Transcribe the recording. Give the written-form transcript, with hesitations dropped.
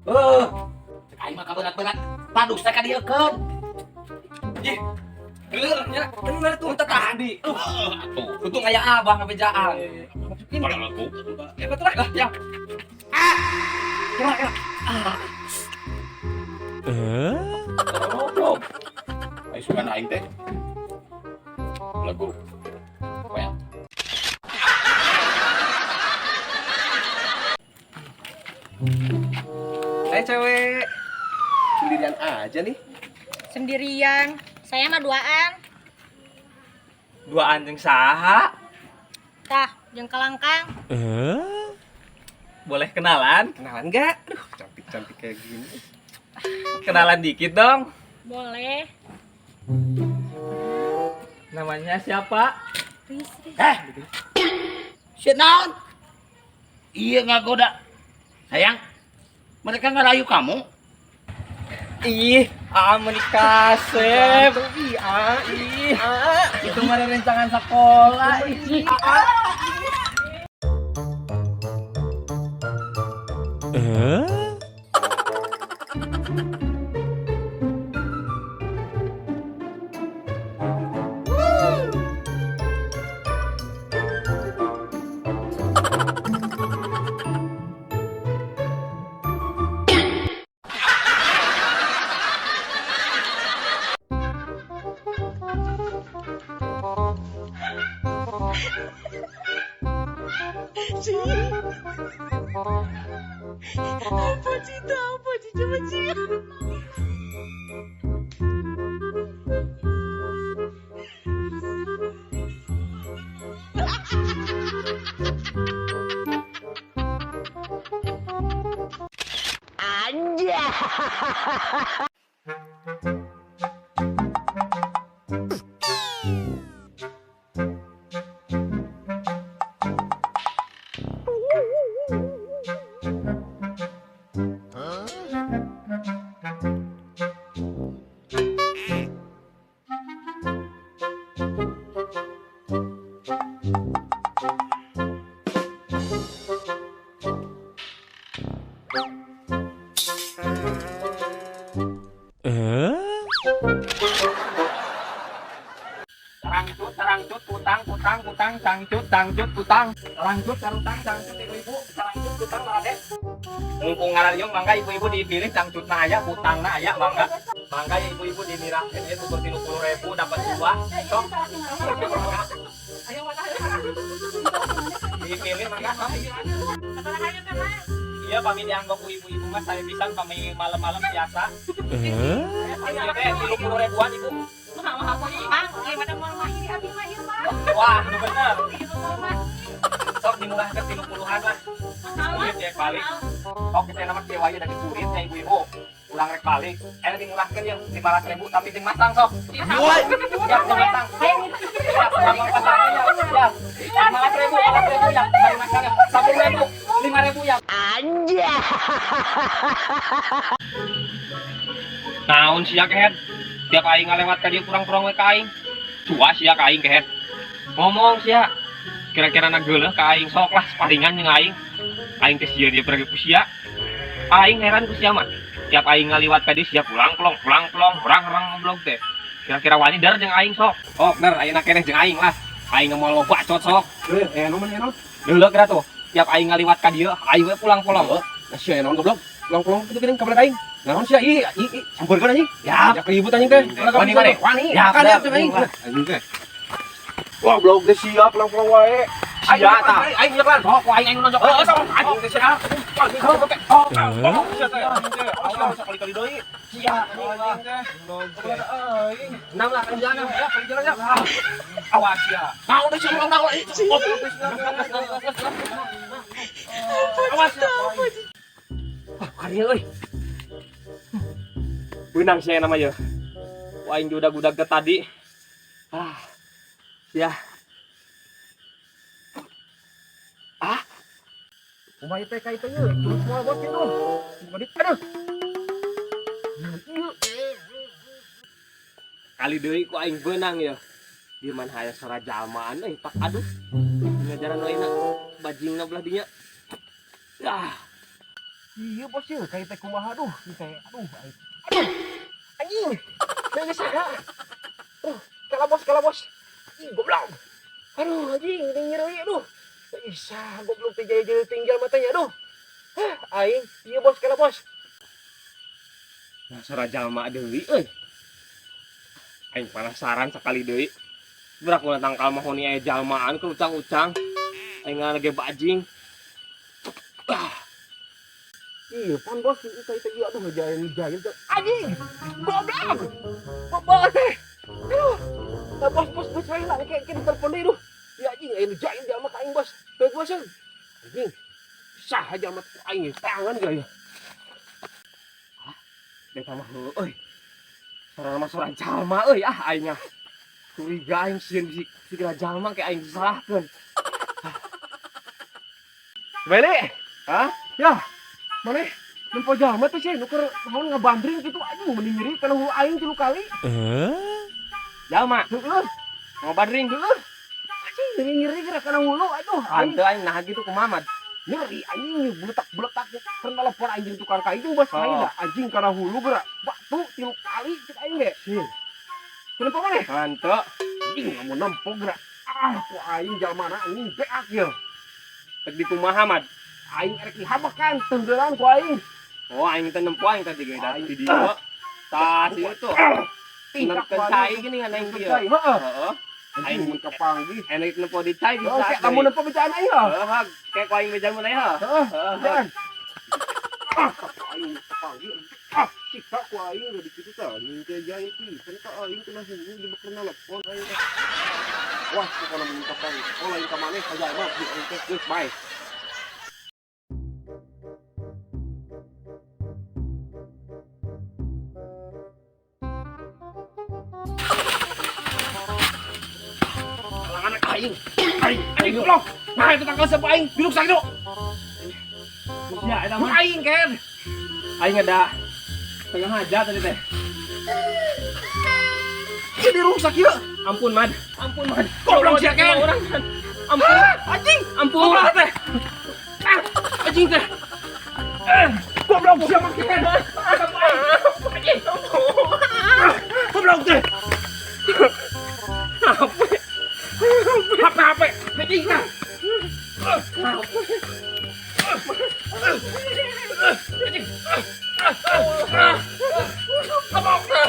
Heuh. Cek aing mah kaberat-berat. Padus teh kadieukeun. Ih. Bener nya, bener tuh tadi. Atuh. Untung aya abah ngabejaan. Padahal aku. Ya betul lah, ya. Ah. Kira kira. Ah. Goblok. Aing suka aing teh. Lagu. Well. Hai cewek. Sendirian aja nih. Sendirian. Saya mah duaan. Duaan jeung saha? Tah, jeung kelangkang. Boleh kenalan? Kenalan nggak? Aduh, cantik-cantik kayak gini. Kenalan dikit dong. Boleh. Namanya siapa? Riz, Riz. Eh. Si naon? Iya ngagoda. Sayang, mereka ngerayu kamu. Ih, aa menikah kasep. Ih, ah, Ih, itu mah rencangan sekolah. Ih, aa. Apa sih coba sih? Carangcut, carangcut, putang, putang, putang, cangcut, cangcut, putang. Carangcut, carutang, cangcut, ibu-ibu, carangcut, putang, marade. Mumpung ngarariung mangga ibu-ibu dipilih cangcutna aya, putangna aya, mangga. Mangga ya ibu-ibu dimirahkeun ieu ukur 30.000 dapat 2. Sok. Mangga. Dipilih mangga. Iya, pami dianggap ku ibu-ibu mah saya pisan pami malam-malam biasa. Iya teh 30 ribuan ibu. Wah, itu bener. Sok dimurahkeun 30-an lah. Duit ya balik. Sok kita nama dewa dari kurit ya ibu-ibu. Ulang rek balik. Dimurahkeun yang 15.000 tapi jeung masang sok. Siap jeung masang. Siap, masang pasangnya ya. Ya. 15.000, 15.000 ya. Bari masang ya. 10.000, 5.000 ya. Anjay. Naon sia kehed? Tiap aing ngalewat ka dieu kurang-kurang we ka aing. Cua sia ka aing kehed. Ngomong sia. Kira-kira na geuleuh ka aing sok lah sparingan jeung aing. Aing teh sieun dia pergi ku sia. Aing heran ku sia mah. Tiap aing ngaliwat ka dieu sia pulang plong, pulang plong, urang-urang ngoblog teh. Kira-kira wani dar jeung aing sok. Sok ner ayeuna keneh jeung aing lah. Aing moal loba bacot sok. Naon naon? Geuleuh kira tuh. Tiap aing ngaliwat ka dieu, aing we pulang plong. Nah, sia naon goblok? Pulang-pulang itu geuning ka aing. Naon sia? Ih, ih, sampeurkeun anjing. Ya, Ya ribut anjing teh. Wani wani. Wani. Ya, Kan ya anjing. Anjing teh. Wah, blog teh sia pulang-pulang wae. Sia tah. Aing nyekan. Sok ku aing aing nonjok. Heeh, sok anjing teh sia. Anjing goblok teh. Oh, oh, sia teh. Anjing teh. Awas sekali-kali deui. Sia. Anjing teh. Goblok aing. Enam lah kan jalan. Ya, kali jalan ya. Awas ya. Naon teh sia naon ih. Goblok teh sia. Awas ya. Ah, karya euy. Beunang sia nama ye. Wah, aing judag-udag teh tadi. Ah. Ya. Ah. Kumaha teh ka itu ye? Terus moal bos kitu. Aduh. Kali deui ku aing beunang ya. Di mana aya sora jalmaan euy, pak aduh. Ngajaran wae na bajingna belah dinya. Ah. Iya bos ya, kayak teh kumaha aduh, ini teh aduh, aing. Aduh. Anjing. Teh saha? Aduh, kalah bos, kalah bos. Ih, goblok. Aduh, anjing, ini nyeri aduh. Isa, goblok teh jaya-jaya tinggal matanya aduh. Hah, aing, iya bos, kalah bos. Nah, suara jalma deui euy. Aing penasaran sekali deui. Berak mun tangkal mahoni aya jalmaan ke ucang-ucang. Aing ngarege bajing. Ah, Iya, pan bos, ini teh teh aduh ngejain ngejain. Anjing. Goblok. Goblok teh. Aduh. Nah, bos, bos, bos, saya lah kayak kita telepon deui duh. Ya anjing, aing ngejain jalma ka aing bos. Teu bos. Anjing. Sah jalma ku aing tangan gaya. Eta mah heueuh euy. Suara mah suara jalma euy ah aing ah. Curiga aing sieun bisi sikira jalma kayak aing disalahkeun. Beli. Hah? Ya. Mana? Nempo jalma tuh sih, nuker naon ngabandring gitu anjing mending nyeri kana hulu aing tilu kali. Jalma, Heeh. mau badring Heeh. Anjing nyeri nyeri geura kana hulu aduh aing Hanteu aing nah gitu kumaha Mad? nyeri anjing bletak-bletak keur telepon anjing tukang kayu bos Oh. aing da anjing kana hulu geura batu tilu kali cek aing ge. Kenapa maneh? Hanteu. Anjing lamun nempo geura. Ah, ku aing jalmana anjing beak ye. Rek di kumaha Mad? Aing erek dihabakan tenggelan ku aing. Oh, aing teh nempo aing tadi ge Aing. di dieu. Tah sieu tuh. Tingkah Nengkeun cai gini ngan aing dieu. Heeh. Heeh. Aing mun kapanggih. Enak nempo di cai Oh, bisa. kayak lamun nempo bejaan aing heuh. Heeh, kayak ku aing bejan mun aya. Heeh. Heeh. Bejaan. Ah, aing kapanggih. Ah, siksa ku aing udah dikitu tah. Anjing teh jahil pisan ka aing kena hulu di bekerna telepon aing. Wah, pokona mun kapanggih. Oh, lain ka maneh ka jalma di aing teh geus bye. Kalangan aing. Aing, anjing goblok. Nah, itu tangkal siapa aing? Duduk sakit. Ya, eta mah Aing ken. aing ada tengah aja tadi teh. Jadi rusak ieu. Ampun, Mad. Ampun, Mad. Goblok sia, Ken. Orang, Mad. Ampun. Ah, anjing. Ampun. Goblok teh. Ah, anjing teh. Eh, goblok sia mah ken. Anjing. Goblok teh. HP HP anjing teh. Anjing. Goblok teh.